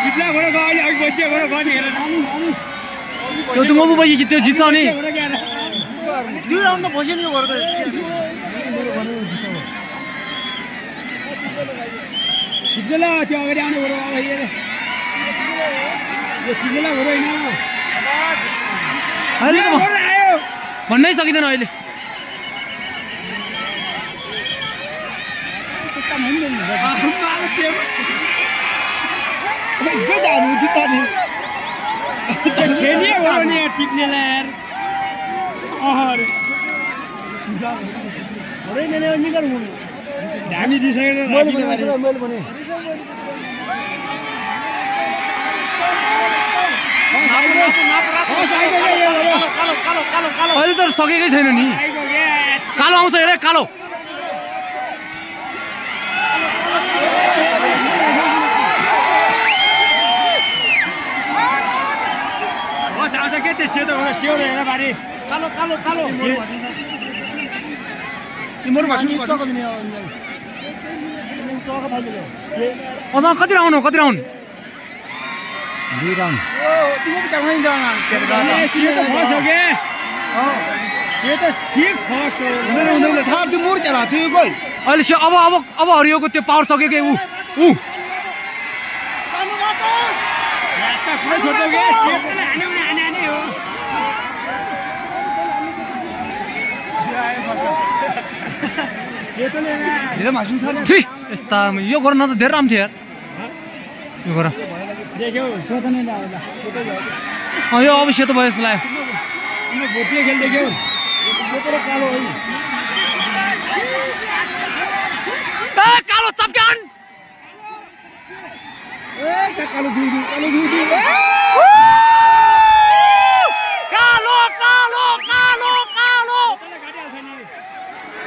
जित्ला भरे गयो अघि बसियो भरे गयो हेर त्यो त म बजी जित्यो जित्छ नि दुई राउन्ड त बस्यो नि यो गर्दा जित्ला त्यो अगाडि आउने भरे अब हेर यो जित्ला भरे हैन अहिले त आयो भन्नै सकिदैन अहिले खेलिए हो नि टिप्नेलाई यार अहर अरे मैंने नहीं करूँ धामी दिसकेर राखिने बारे मैले भने अहिले त सकेकै छैन नि कालो आउँछ हेर कालो बस आउँछ के त्यो सेतो हो सेतो हेर बारे कालो तिम्रो भाषुस अझ कति राउन्ड हो कति राउन्ड दुई राउन्ड तिम्रो पनि जामै जाना सेतो फस हो के सेतो ठिक फस हो मेरो हुँदैन थाहा त्यो मोर चला त्यो गइ अहिले अब हरियोको त्यो पावर सक्यो के ऊ सानो मातो यात्ता पुरै छोटो के सेतोले हान्यो भने हाने हो सेतोले हेर भाषुस छी यस्ता यो गर्न त धेरै राम्रो थियो यार यो गर देख्यौ सोतो नै ल्याउला सोतो ल्याउ यो अब सेतो भयो जस्तो लाग्यो तिम्रो भोटिया खेल देख्यौ सोतो र कालो है कालो चप्क्यान ए कालो दुई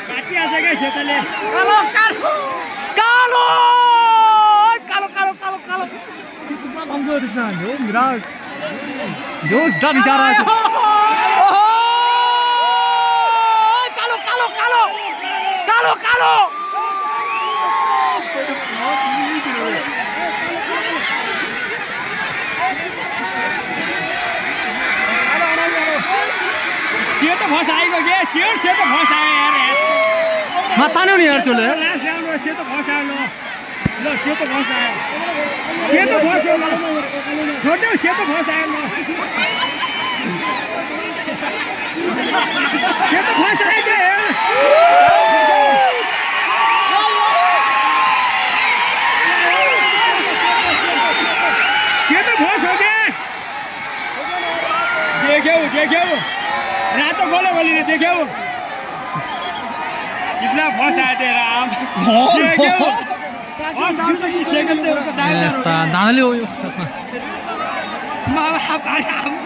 काटिहाल्छ के सेतोले कमजोर इतना हो विराट जो डर जा रहा है कालो सेतो फस आएको के सेतो फस आयो यार मातान्यो नि यार त्यसले लास्ट राउन्ड सेतो फस आयो ल सेतो फस आयो सेतो फस हो छोड्यौ सेतो फस आयो ल सेतो फस आयो के सेतो फस हो के देख्यौ रातो गोलो गोलीले देख्यौ कितना फस आयो त्यो राम देख्यौ फस आउँछ कि सेकेन्ड त्यसको दाइले यस्ता दाँले हो यो यसमा मामा हापारे आउँछ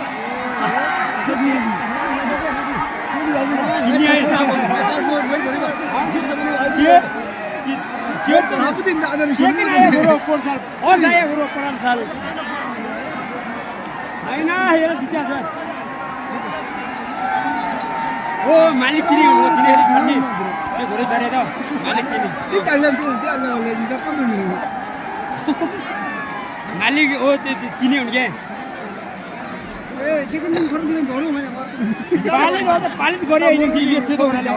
ओ मालिक किने हो किने छन्नी त्यो घोरै छरे त मालिक किने मालिक ओ त्यो किने हुन् के पालित गरे होइन कि यो सेतो घोडाले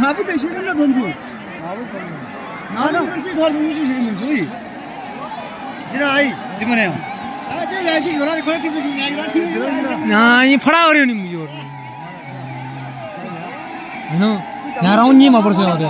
आफू त सेकेन्ड भन्छु तिमीले यी फडा गऱ्यो नि यो होइन यहाँ राउन्ड निमा पर्छ अब